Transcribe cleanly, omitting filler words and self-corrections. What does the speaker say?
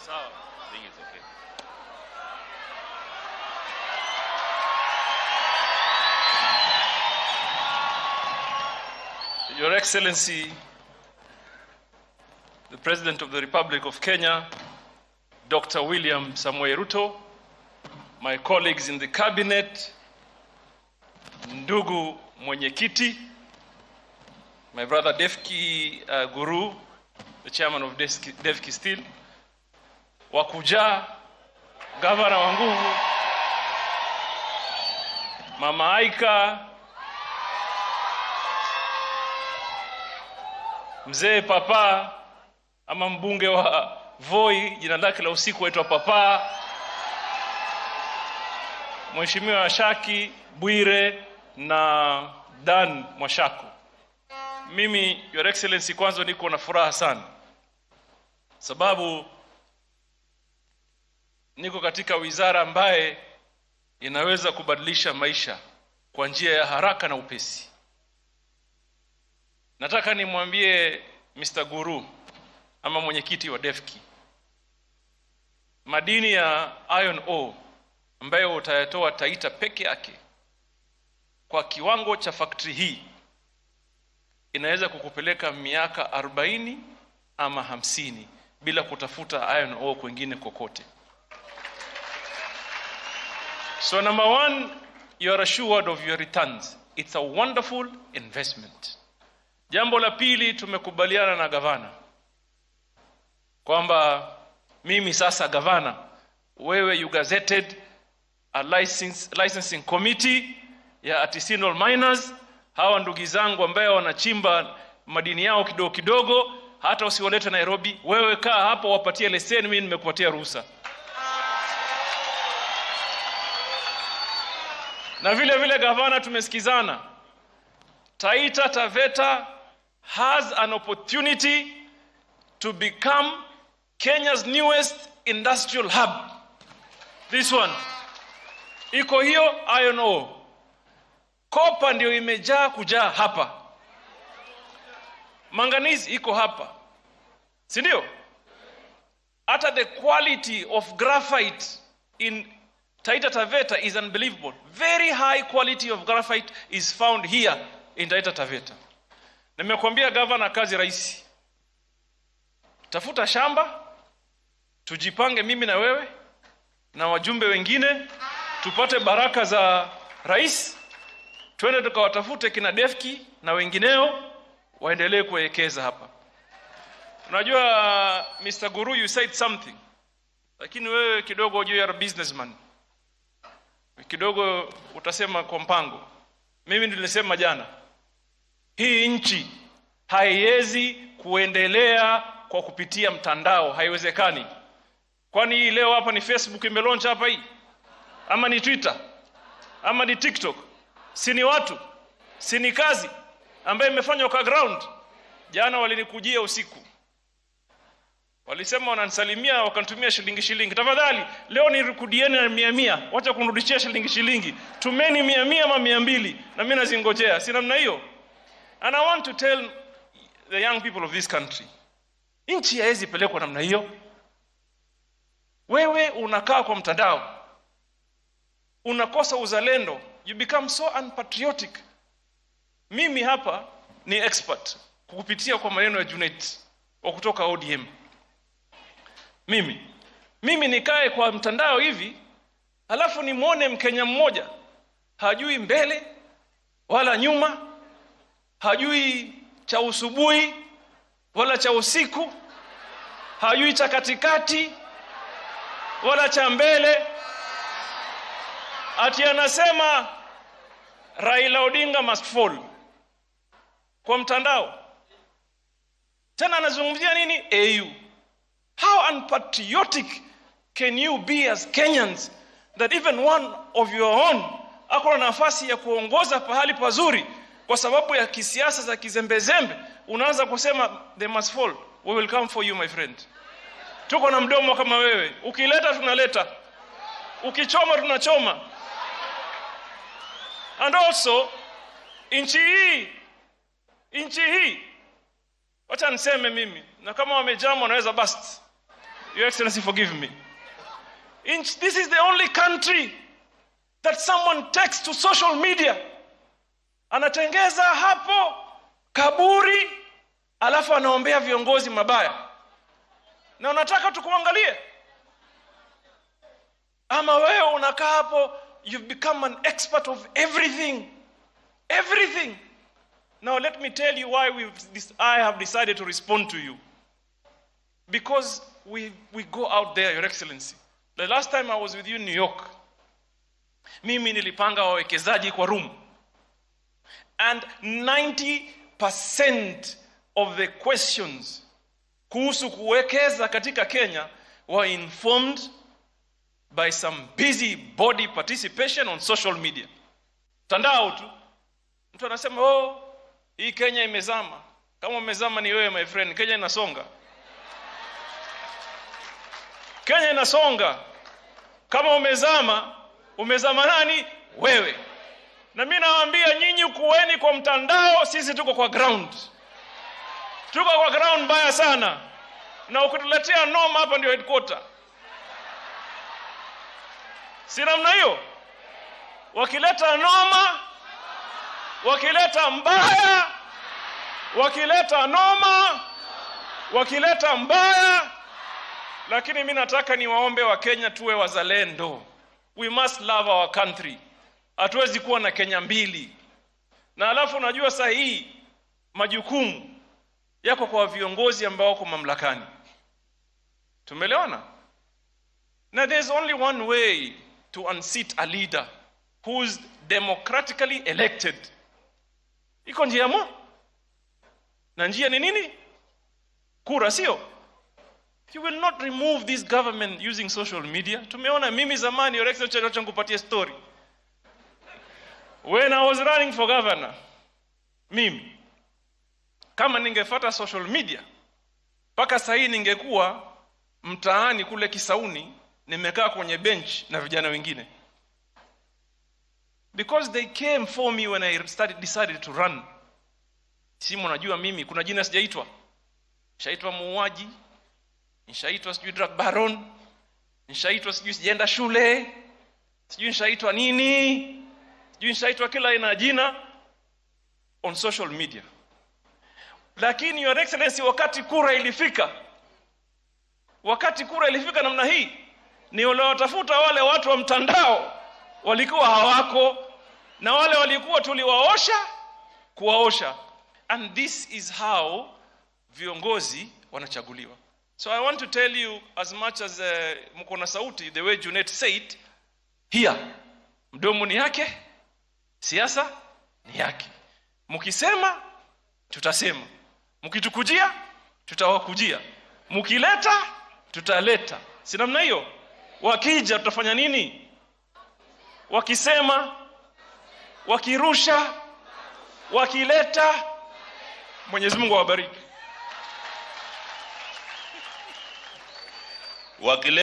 Sawa. I think it's okay. Your Excellency, the President of the Republic of Kenya, Dr. William Samoei Ruto, my colleagues in the cabinet, ndugu mwenyekiti, my brother Devki Guru, the chairman of Devki Steel, Wakuja, gavana wa nguvu, Mama Aika, Mzee Papa ama mbunge wa Voi, jina lake la usiku aitwa Papa, Mheshimiwa Shaki Bwire na Dan Mwashako. Mimi, Your Excellency, kwanza niko na furaha sana sababu niko katika wizara ambaye inaweza kubadilisha maisha kwa njia ya haraka na upesi. Nataka nimwambie Mr. Guru ama mwenyekiti wa Devki, madini ya iron ore ambayo utayatoa Taita peke yake kwa kiwango cha factory hii inaweza kukupeleka miaka 40 ama 50 bila kutafuta iron ore kwingine kokote. So number one, you are assured of your returns. It's a wonderful investment. Jambo la pili, tumekubaliana na gavana kwamba mimi sasa gavana, wewe you gazetted a licensing committee ya artisanal miners. Hawa ndugu zangu ambao wanachimba madini yao kidogo kidogo, hata usiwalete Nairobi, wewe kaa hapo wapatie leseni, mimi nimekupatia ruhusa. Na vile vile gavana, tumesikizana Taita Taveta has an opportunity to become Kenya's newest industrial hub. This one. Iko hiyo iron ore. Copper ndio imejaa kujaa hapa. Manganese iko hapa. Si ndio? Hata the quality of graphite in Taita Taveta is unbelievable. Very high quality of graphite is found here in Taita Taveta. Nimekuambia governor, kazi rahisi. Tafuta shamba, tujipange mimi na wewe na wajumbe wengine, tupate baraka za rais, twende tukawatafute kina Devki na wengineo waendelee kuwekeza hapa. Unajua Mr. Guru, you said something. Lakini wewe kidogo you are a businessman. Kidogo utasema kwa mpango. Mimi nilisema jana, hii nchi haiwezi kuendelea kwa kupitia mtandao, haiwezekani. Kwani hii leo hapa ni Facebook imelaunch hapa hii? Ama ni Twitter? Ama ni TikTok? Si ni watu? Si ni kazi ambayo imefanywa kwa ground? Jana walinikujia usiku, walisema wananisalimia, wakanitumia shilingi shilingi. Tafadhali leo nirukudieni na 100, wacha kunirudishia shilingi shilingi. Tumeni 100 ama 200 na mimi nazingojea. Si namna hiyo? And I want to tell the young people of this country, nchi haiwezi pelekwa namna hiyo. Wewe unakaa kwa mtandao, unakosa uzalendo, you become so unpatriotic. Mimi hapa ni expert kukupitia kwa maneno ya Junet wa kutoka ODM. Mimi nikae kwa mtandao hivi, halafu nimuone Mkenya mmoja hajui mbele wala nyuma, hajui cha usubuhi wala cha usiku, hajui cha katikati wala cha mbele, ati anasema Raila Odinga must fall kwa mtandao. Tena anazungumzia nini? AU. How unpatriotic can you be as Kenyans that even one of your own ako na nafasi ya kuongoza pahali pazuri, kwa sababu ya kisiasa za kizembezembe unaanza kusema they must fall. We will come for you, my friend. Tuko na mdomo kama wewe. Ukileta tunaleta, ukichoma tunachoma. And also nchi hii, wacha niseme mimi, na kama wamejama wanaweza bust. Your Excellency, forgive me. This is the only country that someone takes to social media, anatengeza hapo kaburi, alafu anaombea viongozi mabaya, na unataka tukuangalie? Ama wewe unakaa hapo, you've become an expert of everything, everything. Now let me tell you why I have decided to respond to you. Because we go out there, Your Excellency. The last time I was with you in New York, mimi nilipanga wawekezaji kwa room. And 90% of the questions kuhusu kuwekeza katika Kenya were informed by some busy body participation on social media. Mtandao tu. Mtu anasema, "Oh, hii Kenya imezama." Kama umezama ni wewe, my friend. Kenya inasonga. Kenya inasonga. Kama umezama, umezama nani? Wewe. Na mimi nawaambia nyinyi kuweni kwa mtandao, sisi tuko kwa ground. Tuko kwa ground mbaya sana. Na ukituletea noma hapa ndio headquarter. Si namna hiyo? Wakileta noma, wakileta mbaya, wakileta noma, wakileta mbaya. Lakini mimi nataka niwaombe Wakenya tuwe wazalendo. We must love our country. Hatuwezi kuwa na Kenya mbili. Na alafu unajua saa hii majukumu yako kwa viongozi ambao wako mamlakani. Tumeelewana? Now there's only one way to unseat a leader who's democratically elected. Iko njia moja. Na njia ni nini? Kura, sio? You will not remove this government using social media. Tumeona mimi zamani, Your Excellency, acha nikupatie story. When I was running for governor, mimi kama ningefuata social media mpaka sasa hii ningekuwa mtaani kule Kisauni nimekaa kwenye bench na vijana wengine. Because they came for me when I decided to run. Si mnajua mimi kuna jina sijaitwa. Nishaitwa muuaji, nishaitwa sijui drug baron, nishaitwa sijui sijaenda shule, sijui nishaitwa nini, sijui nishaitwa kila aina ya jina on social media. Lakini Your Excellency, wakati kura ilifika namna hii, ni waliowatafuta wale watu wa mtandao walikuwa hawako, na wale walikuwa tuliwaosha kuwaosha. And this is how viongozi wanachaguliwa. So I want to tell you, as much as mko na sauti, the way Junet said here, mdomo ni yake, siasa ni yake. Mkisema tutasema, mkitukujia tutawakujia, mkileta tutaleta. Si namna hiyo? Wakija tutafanya nini? Wakisema, wakirusha, wakileta. Mwenyezi Mungu awabariki. Wakile